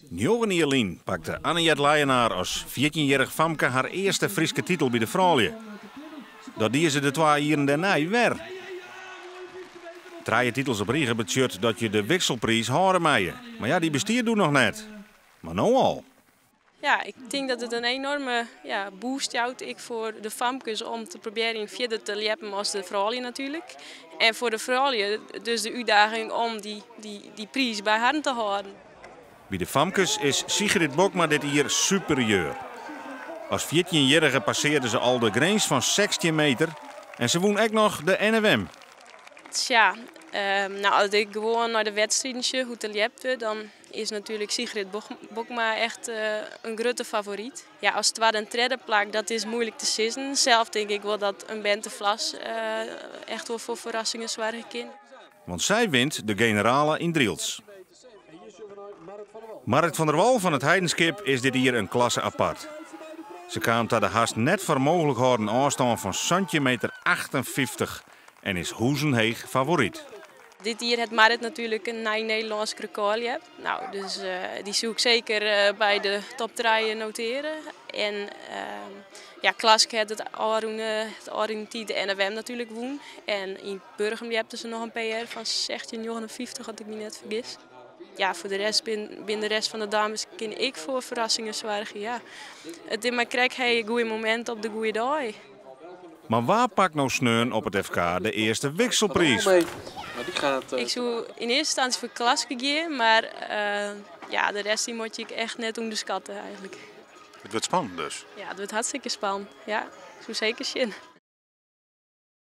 Njoggen jier lyn pakte Annejet Leijenaar as fjirtjinjierrich famke har earste Fryske titel by de froulju. Dat die se de twa jieren dêrnei wer. Trije titels op rige betsjut dat je de wikselpriis hâlde meie. Mar ja, dy bestiet doe noch net. Mar no al. Ja, ik tink dat it in enoarme, ja, boost jout ek foar de famkes om te probearjen fierder te ljeppen as de froulju natuerlik. En foar de froulju dus de útdaging om dy priis by harren te hâlden. By de famkes is Sigrid Bokma dit jier superieur. As fjirtjinjierrige passearde se al de grins fan 16 meter en se wûn ek noch de NFM. Tsja, nou, as ik gewoan nei de wedstriden sjoch hoe't der ljept wurdt, dan is natuerlik Sigrid Bokma echt in grutte favoryt. Ja, as twadde en tredde plak, dat is muoilik te sizzen. Sels tink ik wol dat in Bente Vlas echt wol foar ferrassingen soargje kin. Want sy wint de generale yn Drylts. Marrit van der Wal fan It Heidenskip is dit jier in klasse apart. Se kaam ta de hast net foar mooglik hâlden ôfstân fan santjin meter 58 en is hûzenheech favoryt. Dit jier hat Marrit natuerlik in nij Nederlânsk rekôr ljept. Nou, dus dy soe ik seker by de top trije notearje. En ja, Klaske hat it ôfrûne tiid de NFM natuerlik wûn. En yn Burgum ljepte se noch in PR fan 16,59, as ik my net fergis. Ja, foar de rest bin de rest fan de dames kin ik foar ferrassingen soargje. Ja. It is mar krekt het goede momint op de goede dei. Mar wa pakt no sneon op it FK de earste wikselpriis? Maar die gaat, Ik soe yn earste ynstânsje foar Klaske gean, mar ja, de rest dy moat je echt net ûnderskatte eigentlik. It wurdt spannend dus? Ja, it wurdt hartstikke spannend. Ja, ik soe seker sjen.